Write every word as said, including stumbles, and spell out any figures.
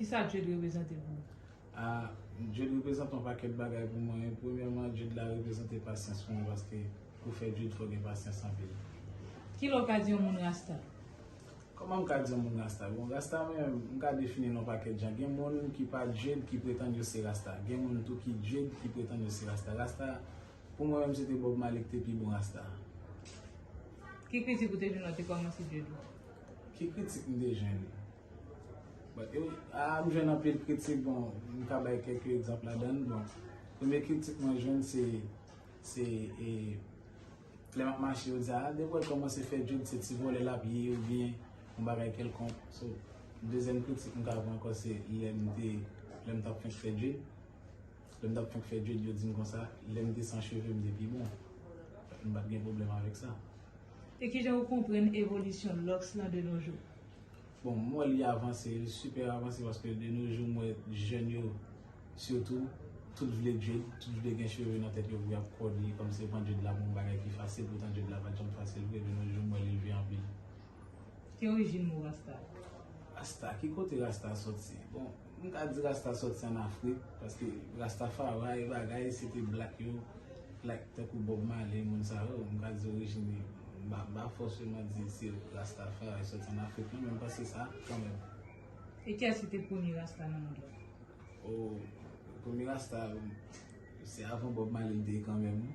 Kisa dread reprezante pou ou? A, dread reprezante yon pakèt bagay pou mwen. Premyèman, dread la reprezante pasyans pou mwen, paske pou fè dread, fò gen pasyans anpil. Ki lè w ka di yon moun rasta? Kòman m ka di yon moun rasta? Bon, rasta, mwen, m ka defini l yon pakèt jan. Gen moun ki pa dread ki pretann yo se rasta. Gen moun tou ki dread ki pretann yo se rasta. Rasta, pou mwen menm, se te Bob Marley ki te pi bon rasta. Ki kritik ou te jwenn lè w te kòmanse dread ou? Ki kritik m te jwenn? But yo, a, m jwenn anpil kritik, bon, m ka bay kèk egzanp ladan l. Bon, premye kritik mwen jwenn se, se, e, lè m ap mache, yo di, a, depi w kòmanse fè dread, se ti vòlè l ap ye, oubyen yon bagay kèlkonk. So, dezyèm kritik m ka pran ankò, se lè m te, lè m t ap fenk fè dread. Lè m t ap fenk fè dread, yo di m konsa, lè m te san cheve, m te pi bon. M pa t gen pwoblèm avèk sa. E kijan ou konprann evolisyon lòks lan de nos jours? Bon, m wè li avanse, li sipè avanse, paske de nos jours, m wè jèn yo, sitou, tout vle dread, tout vle gen cheve nan tèt yo pou y ap kòde, kòmsi pran dread la pou yon bagay ki fasil, poutan dread la pa t janm fasil vre, de nos jours, m wè li leve anpil. Ki orijin mo rasta? Rasta, ki kote rasta sòti? Bon, m ka di rasta sòti ann Afrik, paske Rastafari, bagay, se te black yo, like, tankou Bob Marley, moun sa yo, m ka di orijin li, m pa, m pa fòseman di se Rastafari sòti ann Afrik, non, men m panse sa, kanmenm. E kiyès ki te premye rasta nan mond lan? O, premye rasta, se avan Bob Marley li te ye kanmenm, wi.